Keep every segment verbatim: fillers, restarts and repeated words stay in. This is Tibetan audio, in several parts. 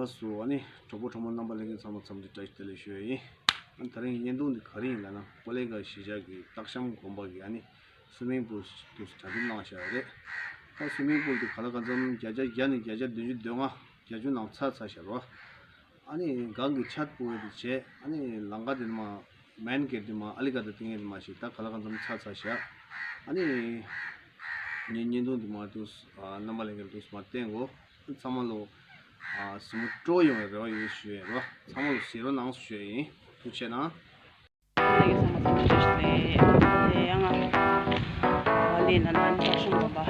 ལགས་སོ། ཨ་ནི་གྲོགས་པོ་གྲོགས་མོ་རྣམ་པ་ལྷན་རྒྱས་ཚང་མ་འཚམས་འདྲི་བཀྲ་ཤིས་བདེ་ལེགས་ཞུ་ཡ་ཡིན། ཨ་ནི་དེ་རིང་བརྙན་ཐུང་འདི་ག་རེ་ཡིན་ལབ་ན། ཀོ་ལེ་གྷལ་གཞིས་ཆགས་ཀྱི་སྟག་ཤམ་དགོན་པ་གི་ཨ་ནི་སུའི་མིང་པུལ་དུ་གྲ་སྒྲིག་གནང་བཞག་ཡོད་རེད། ད་སུའི་མིང་པུལ་དེ་ག་ལ་གང་འཚམ་བརྒྱ་ཆ་བརྒྱ་ནས་བརྒྱ་ཆ་བདུན་ཅུ་དོན་ལྔ་བརྒྱད་ཅུ་ནང་ཚར་ཚར་བཞག་རེད་བ། ཨ་ནི་སྒང་གི་ཆེད་པོ་དེ་བྱས། ཨ་ནི་ལམ་ཁ་དེ་མ་མེན་གེ་ཊི་དེ་མ་ཨ་ལི་ཀ་ད་ཏིང་ངེ་དེ་མ་ཞིག་ད་ག་ལ་གང་འཚམ་ཚར་ཚར་བཞག་ཨ་ནི་ངའི་བརྙན་ཐུང་དེ་མ་དུས་རྣམ་པ་ལྷན་རྒྱས་དུས་མ་བསྟན་གོ། ཚང་མ་ལོ་ཨ་གཟིགས་མོ་སྤྲོ་ཡོང་བའི་རེ་བ་ཡོད་ཞུ་ཡས་རོ། ཚང་མ་ལོ་གཟིགས་རོགས་གནང་ཞུ་ཡས་ཡིན། ཐུགས་རྗེ་གནང་། ལས་ཀྱི་ཚང་མ་ཚང་མ་བྱེད་ཞུ་ལས། དེ་ཡང་ང་ལས་ན་ན་ནི་ཐག་ཤོང་དགོན་པ་ཨ་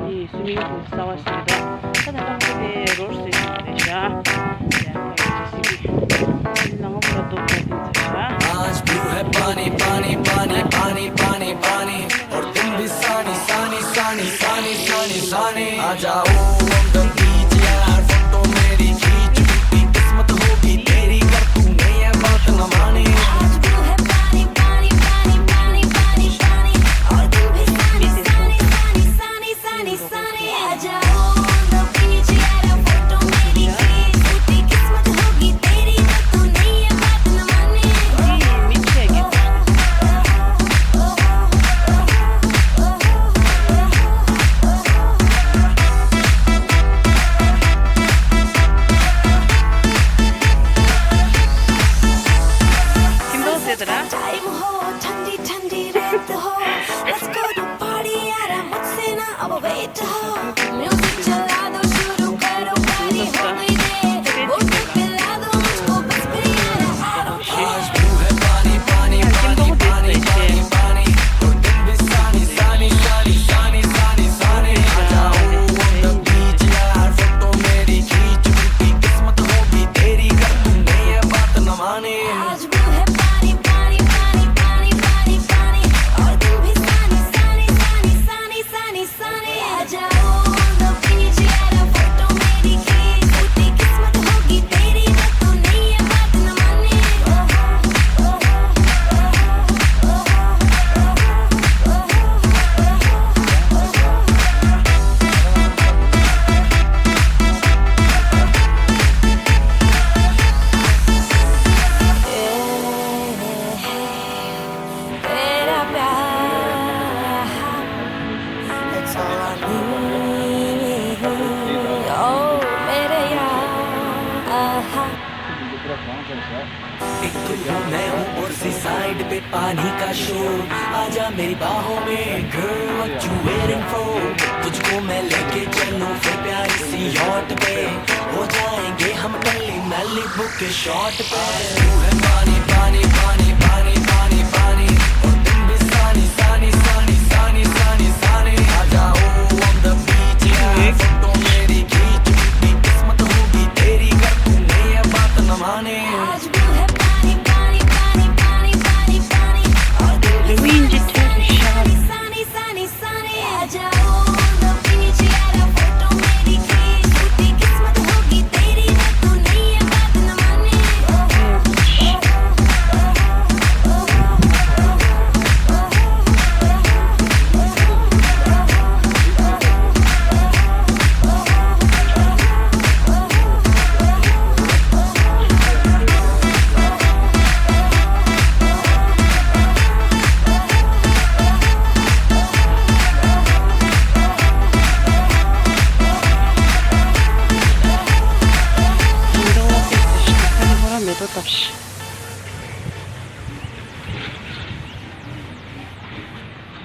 ནི་སུའི་མིང་པུལ་གསར་བ་ཟེར་གི་འདུག་ད་ད་ལྟ་ང་དེ་རོར་ཟེར་ཞུ་རེད་ཤག་དེ་ཡང་ཁ་ཡོད་ཅི་སི་གི་ནང་ང་བུ་ར་ཏོ་ཏོ་ཏིང་ཚ་ཤག་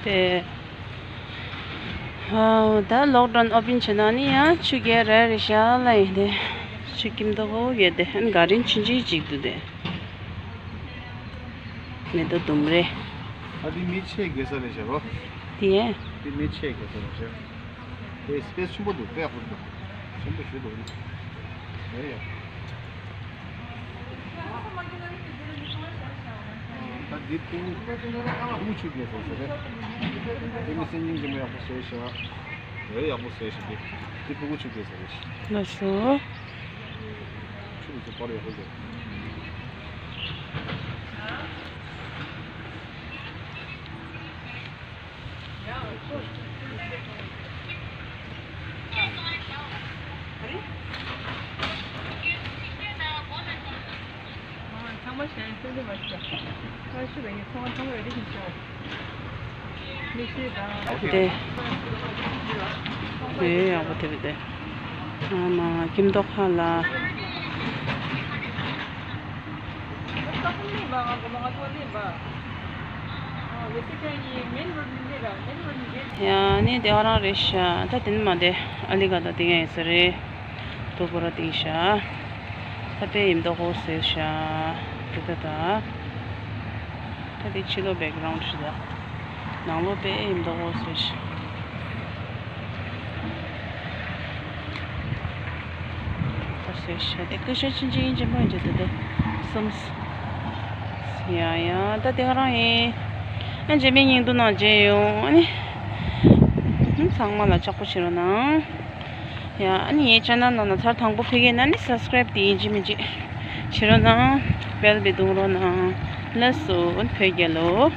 དེ། ཨ། ད་ལོག་ཌའོན་ཨོ་པན་བྱས་ན་ནི་ཡང་ཆུ་རྐྱལ་རེ་རེ་བཞག་ལ་ཡིན་ཏེ། ཆུ་ཁྱིམ་ཐོག་གོ་ཡོད་དེ། ཨན་ག་རིན་ཆུན་ཆུན་ཅིག་འདུག་དེ། མེ་ཏོག་ལྡུམ་རེ། ཨ་དེ་མི་ཆེ་གེ་ས་རེད་ཤག་རོ། དེ་ཡས། དེ་མི་ཆེ་གེ་ས་རེད་ཤག་དེ་སི་པེ་སི་ཆེན་པོ་འདུག་དཔེ་ཡག་པོ་འདུག་ཆེན་པོ་ཞེ་འདུག་ཨེ་ཡ། ད་འདི་ཕྲུ་གུ་ཕྲུ་གུ་ཆུ་རྐྱལ་སོང་ཟེར་རེད། དེ་མི་སེམས་སྙིང་རྗེ་མོ་ཡག་པོ་བཟོས་ཤག་ཨེ་ཡག་པོ་བཟོས་ཤག་འདི་འདི་ཕྲུ་གུ་ཆུ་རྐྱལ་ཟེར་རེད། ལགས་སོ། ཆུ་རྐྱལ་ཚོ་པར་ཡག་པོ་བཟོས། དེ། ཡོད་ཡག་པོ་དེ་བས་དེ། ཨ་མ་ཁྱིམ་ཐོག་ཁ་ལ། ཡ་ནི་དེ་ག་རང་རེད་ཤག་ད་དེ་ནི་མ་དེ་ཨ་ལི་ག་ད་དེ་ཡང་ཡིན་ས་རེད། དུ་བོ་ར་དེ་ཤག་ད་དཔེ་ཡིན་མདོག་ཁ་པོ་ཟེར་ཤག་དེ་ད་ད། ད་དེ་ཕྱི་ལོགས་བེག་གྷ་རའུན་ཌི་ཞིག་ད། ནང་ལོགས་དཔེ་ཡིན་མདོག་ཁ་པོ་ཟེར་ཤག་ད་ཟེར་ཤག་དེ་སྐུ་ཞབས་ཆུང་ཆུང་ཡིན་གཅིག་པོ་ཡིན་གཅིག་ད་དེ་གསུམ། ཡ་ཡ་ད་དེ་ག་རང་ཡིན། ཨ་རྗེས་མའི་བརྙན་ཐུང་ནང་མཇལ་ཡོང་ཨ་ནི། ཚང་མ་ལ་ལྕགས་པོ་བྱེད་རོགས་གནང་། ཡ་ཨ་ནི་ངའི་ཆེ་ནལ་ནང་ལ་ཚར་དང་པོ་ཕེབས་མཁན་ན་ནི་སབ་སི་ཀ་རེབ་དེ་ཡིན་གཅིག་མིན་གཅིག་བྱེད་རོགས་གནང་། བེལ་དེ་བརྡུང་རོགས་གནང་། ལགས་སོ་བོད་རྒྱལ་ལོ།